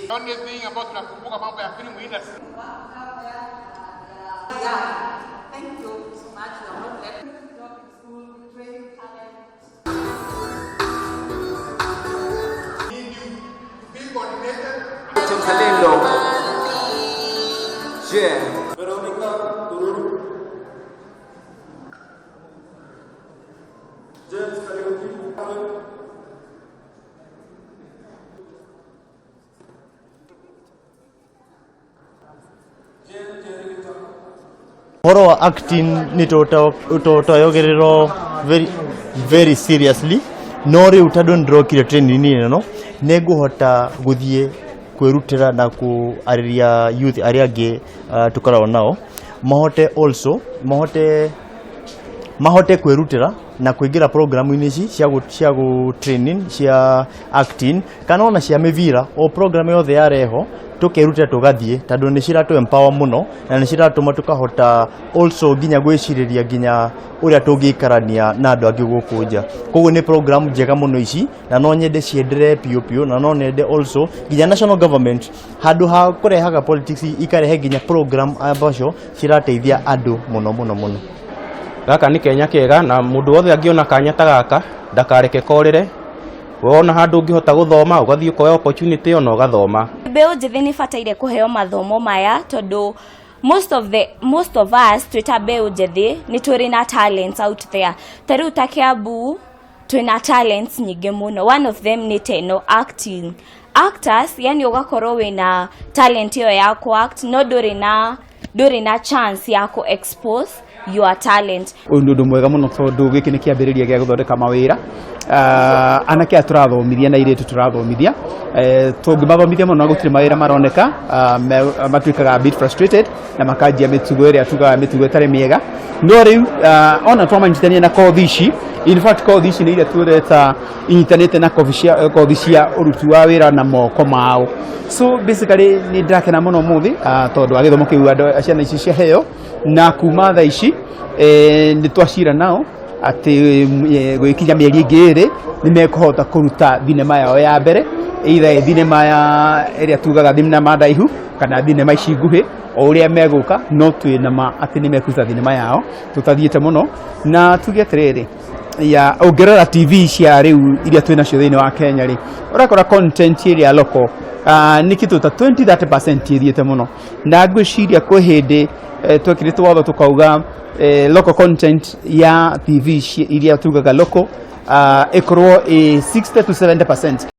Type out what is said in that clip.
The only thing ambayo tunakumbuka mambo ya film industry. Thank you so much. You are not left. Job in school, we train talent. Need you to be coordinated. Mzalendo. Yeah. Veronica Tururu. James Kariuki. Jane Jerry. Ũhoro wa acting nĩ tũtoyogĩrĩrwo very, very seriously, no rĩu tondũ nĩ ndĩrokire training ĩno, nĩ ngũhota gũthiĩ kwĩrutĩra na kũarĩria youth arĩa angĩ tũkoragwo nao mahote also mahote kwĩrutĩra na kũingĩra programu-inĩ ici cia gũ training cia acting kana ona cia mĩbira, o program yothe yareho tũkerutĩra tũgathiĩ, tondũ nĩ ciratũ empower mũno na nĩ ciratũma tũkahota also nginya gwĩcirĩria nginya ũrĩa tũngĩikarania na andũ angĩ gũkũ nja. Koguo nĩ program njega mũno ici, na no nyende cienderee biũ biũ, na no nyende also nginya national government, handũ ha kũrehaga politics, ikarehe nginya program ambacio cirateithia andũ mũno mũno mũno. Gaka nĩ kenya kega, na mũndũ wothe angĩona kanya ta gaka ndakareke korĩre. Wona handũ ũngĩhota gũthoma, ũgathiĩ ũkoya opportunity ĩyo na ũgathoma. Mbeũ njĩthĩ nĩ bataire kũheo mathomo maya, tondũ most of us twĩta mbeũ njĩthĩ nĩ tũrĩ na talents out there. Ta rĩu ta Kiambu twĩna talents nyingĩ mũno. One of them nĩ teno acting, actors, yani ũgakorwo wĩna talent ĩyo ya ku-act, no ndũrĩ na chance ya ku expose your talent. Ũyũ nĩ ũndũ mwega mũno, tondũ gĩkĩ nĩ kĩambĩrĩria gĩa gũthondeka mawĩra. Anake aya tũrathomithia na airĩtu tũrathomithia, tũngĩmathomithia mũno na gũtirĩ mawĩra maroneka, matuĩkaga a bit frustrated na makanjia mĩtugo ĩrĩa tugaga mĩtugo ĩtarĩ mĩega. No rĩu ona twamanyitithania na kothi ici, in fact kothi ici nĩ iria tũreta inyitanĩte na kothi cia ũruti wa wĩra na moko mao. So basically nĩ ndĩrakena mũno ũmũthĩ, tondũ wa gĩthomo kĩu andũ ciana ici ciaheo, na kuma thaa ici nĩ twacira nao atĩ gũgĩkinya mĩeri ĩngĩ 2 nĩ mekũhota kũruta thinema yao ya mbere, either ĩ thinema ya ĩrĩa tugaga thinema ndaihu kana thinema ici nguhĩ, o ũrĩa megũka, no twĩ na ma atĩ nĩ mekũruta thinema yao tũtathiĩte mũno. Na tuge atĩrĩrĩ, ya ũngĩrora TV cia rĩu iria twĩ nacio thĩinĩ wa Kenya rĩ, ũrakora content ĩrĩa local nĩ kĩndũ ta 20 30% ĩthiĩte mũno. Na ngwĩciria kwĩ hĩndĩ twekĩrĩtwo watho tũkauga local content ya TV iria tugaga local ĩkorwo ĩ 60 to 70%.